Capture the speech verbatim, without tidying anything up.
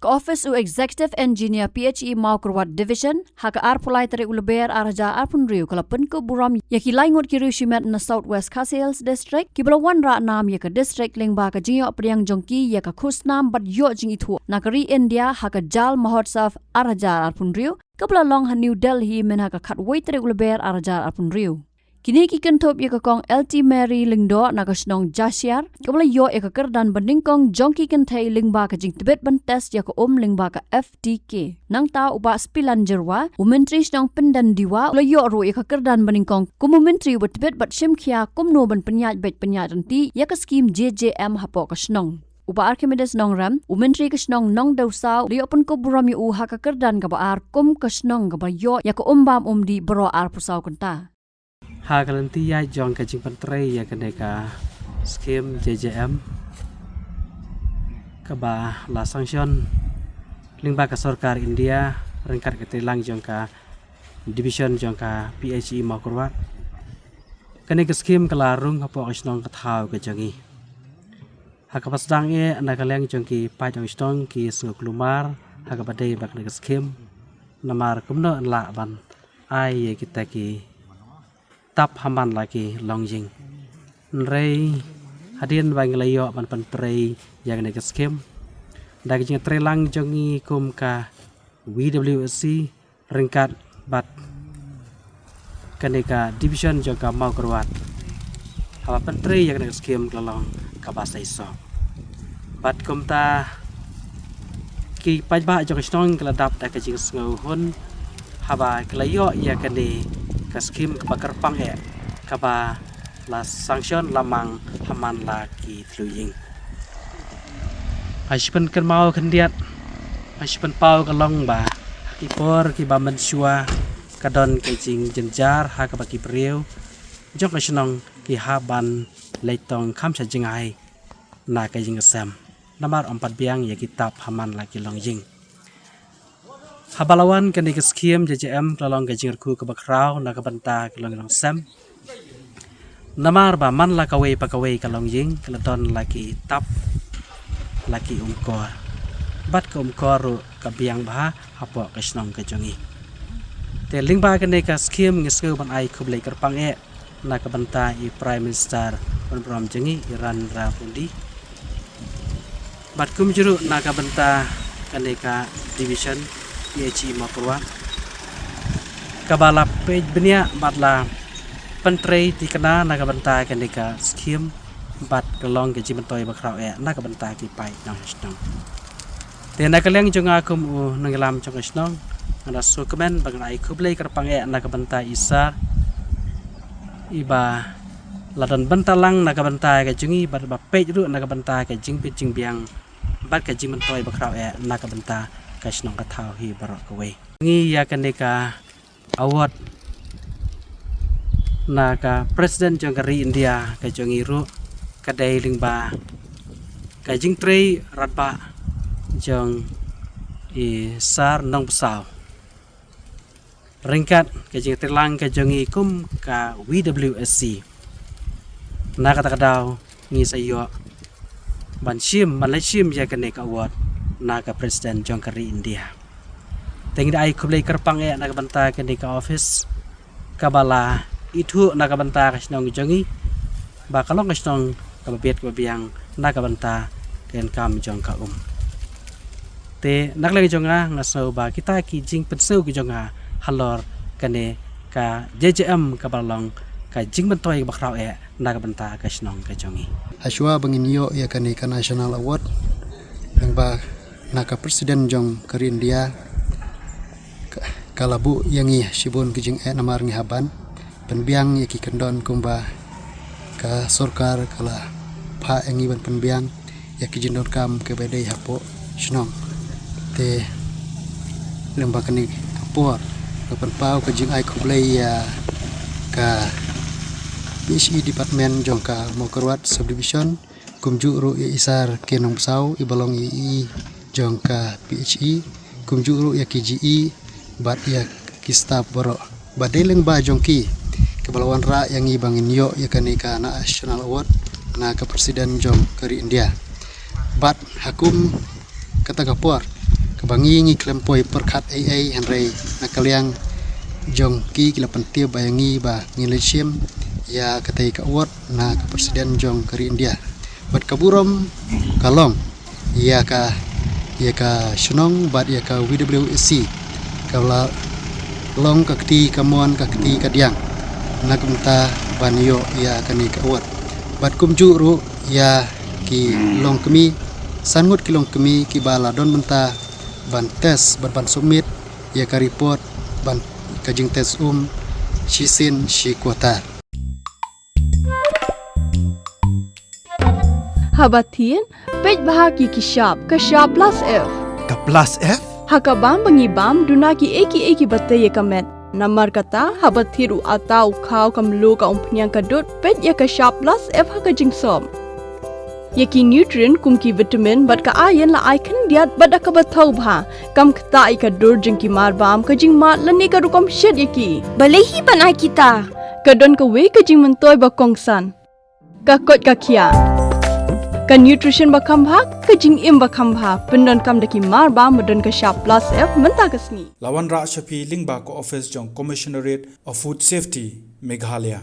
Ka Office u Executive Engineer P H E Mawkyrwat Division, ha ka arphew lai tarik u Lber ar hajar arphew hynriew ka la pynkup burom ïa ki lai ngut ki riewshimet na South West Khasi Hills District, kiba la wanrah nam ïa ka district lyngba ka jingïoh pdiang jong ki ïa ka khusnam bad ïoh jingithuh na ka ri India ha ka Jal Mahotsav ar hajar arphew hynriew, kaba la long ha New Delhi mynha ka khatwei tarik u Lber ar hajar arphew hynriew. Kine ki kynthup ïa ka Kong L T Mary Lyngdoh na ka shnong Jashiar, kaba la ïoh ïa ka kyrdan banyngkong jong ki kynthei lyngba ka jingtbit ban test ïa ka um lyngba ka F T K. Nangta u Bah Spilan Jyrwa, u Myntri Shnong Pyndendewa, u la ïoh ruh ïa ka kyrdan banyngkong kum u Myntri uba tbit bad shimkhia kumno ban pynïaid beit pynïaid ryntih ïa ka skhim J J M hapoh ka shnong. U Bah Archimedes Nongrem, u Myntri ka shnong Nongdewsaw, u la ïoh pynkup burom ïa u ha ka kyrdan kaba ar kum ka shnong kaba ïoh ïa ka um bam um dih baroh arphew saw kynta. Ha ka lynti ïaid jong ka jingpyntrei ïa kane ka skhim J J M kaba la sanction lyngba ka sorkar India ryngkat ka treilang jong ka division jong ka P H E Mawkyrwat. Kane ka skhim ka la rung hapoh ka shnong ka thaw ka jong ngi. Ha kaba sdang eh na ka liang jong ki paid nongshong shnong ki sngew kulmar ha kaba dei bad kane ka skhim. Namar kumno yn lah ban ai ïa kita ki tap ha man la ki longïing. Hynrei hadien ba ngi la ïoh ban pyntrei ïa kane ka skhim da ka jingtreilang jong ngi kum ka V W S C ryngkat bad kane ka division jong ka Mawkyrwat. Haba pyntrei ïa kane ka skhim ka la long kaba seisoh. Bad kumta ki paidbah jong ka shnong ki la dap da ka jingsngewhun haba ki la ïoh ïa kane ka skhim kaba kyrpang eh kaba la sanction la mang ha man la ki thliew ïing. Ha shi pynkynmaw khyndiat, ha shi pynpaw ka long ba ha ki por kiba mynshuwa ka don ka jingjynjar ha kaba ki briew jong ka shnong ki hap ban leit tong kham sha jngai na ka jingsem namar ym pat biang ïa ki tap ha man la ki longïing. Haba la wan kane ka skhim J J M ka la long ka jingkyrkhu kaba khraw na ka bynta ka long, longsem. Namar ba man la kawei pa kawei ka longïing ka la don la ki tap, la ki umkor. Bad ka umkor ruh ka biang bha hapoh ka shnong ka jong ngi. Te lyngba kane ka skhim ngi sngew ban ai khublei kyrpang eh na ka bynta i Prime Minister Pynburom jong ngi, i Narendra Modi. Bad kumjuh ruh na ka bynta kane ka division P H E Mawkyrwat kaba la peit bniah bad la pyntrei thikna na ka bynta kane ka skhim bad ka long ka jingmyntoi bakhraw eh na ka bynta ki paid nongshong shnong. Te na ka liang jong nga kum u nongïalam jong ka shnong, nga da sngewkmen bad nga da ai khublei kyrpang eh na ka bynta i Sir, iba la don bynta lang na ka bynta ka jong ngi bad ba peit ruh na ka bynta ka jingbit jingbiang bad ka jingmyntoi bakhraw eh na ka bynta ka shnong ka thaw hi baroh kawei. Ngi ïa kane ka award na ka President jong ka ri India ka jong ngi ruh ka dei lyngba ka jingtrei radbah jong i Sir Nongbsaw ryngkat ka jingtreilang ka jong ngi kum ka V W S C. Na kata ka daw ngi sa ïoh ban shim, ban leit shim ïa kane ka award na ka President jong ka ri India. Te ngi da ai khublei kyrpang eh na ka bynta kane ka office kaba la ithuh na ka bynta ka shnong jong ngi ba ka long ka shnong kaba biang kaba biang na ka bynta ka ïaid kam jong ka um. Te na ka liang jong nga, nga sngew ba kita ki jingpynsngew ki jong nga halor kane ka J J M kaba long ka jingmyntoi kaba khraw eh na ka bynta ka shnong ka jong ngi. Hashwa ba ngin ïoh ïa kane ka National Award, lyngba na ka President jong ka ri India ka, ka la buh ïa ngi shibun ki jingeh namar ngi hap ban pynbiang ïa ki kyndon kumba ka sorkar ka la phah ïa ngi ban pynbiang ïa ki jingdonkam kiba dei hapoh shnong. Te lyngba kane ka por nga pynpaw ka jingai khublei ïa ka P H E department jong ka Mawkyrwat subdivision, kumjuh ruh ïa i Sir K Nongbsaw iba long i E jong ka P H E, kumjuh ruh ïa ki G E bad ïa ki staff baroh. Ba dei lyngba jong ki kaba la wanrah ïa ngi ba ngin ïoh ïa kane ka National Award na ka President jong ka ri India. Bad ha kum kata ka por Ba ngi ngi khlem poi pyrkhat ei ei, hynrei na ka liang jong ki ki la pyntip ba ïa ngi ba ngin leit shim ïa katei ka award na ka president jong ka ri India. Bad ka burom ka long ïa ka, ïa ka shnong bad ïa ka V W S C, ka la long ka kti ka mon, ka kti ka diang na ka bynta ban ïoh ïa kane ka award. Bad kumjuh ruh ïa ki longkmie, san ngut ki longkmie kiba la don bynta ban test bad ban submit ïa ka report ban ka jingtest um shisien shi quarter. Haba thied, peit bha ki ki shap, ka shap plus F. Ka plus F? Ha ka bam ba ngi bam, duna ki ei ki ei kiba tei ïa ka met. Namar kata, haba thied u atta, u khaw, ka mluh, ka umphniang, ka dud, peit ïa ka shap plus F ha ka jingsop. Ïa ki nutrient kum ki vitamin bad ka iron la ai khyndiat bad da kaba thaw bha. Kam ktah ïa ka dur jong ki mar bam, ka jingmad lane ka rukom shet ïa ki. Balei hi ban ai kita? Ka don kawei ka jingmyntoi ba kongsan. Ka koit ka khiah. Ka nutrition ba kham bha, ka jingim ba kham bha. Pyndonkam da ki mar bam ba don ka shap plus F mynta ka sngi. La wanrah sha phi lyngba ka office jong Commissionerate of Food Safety, Meghalaya.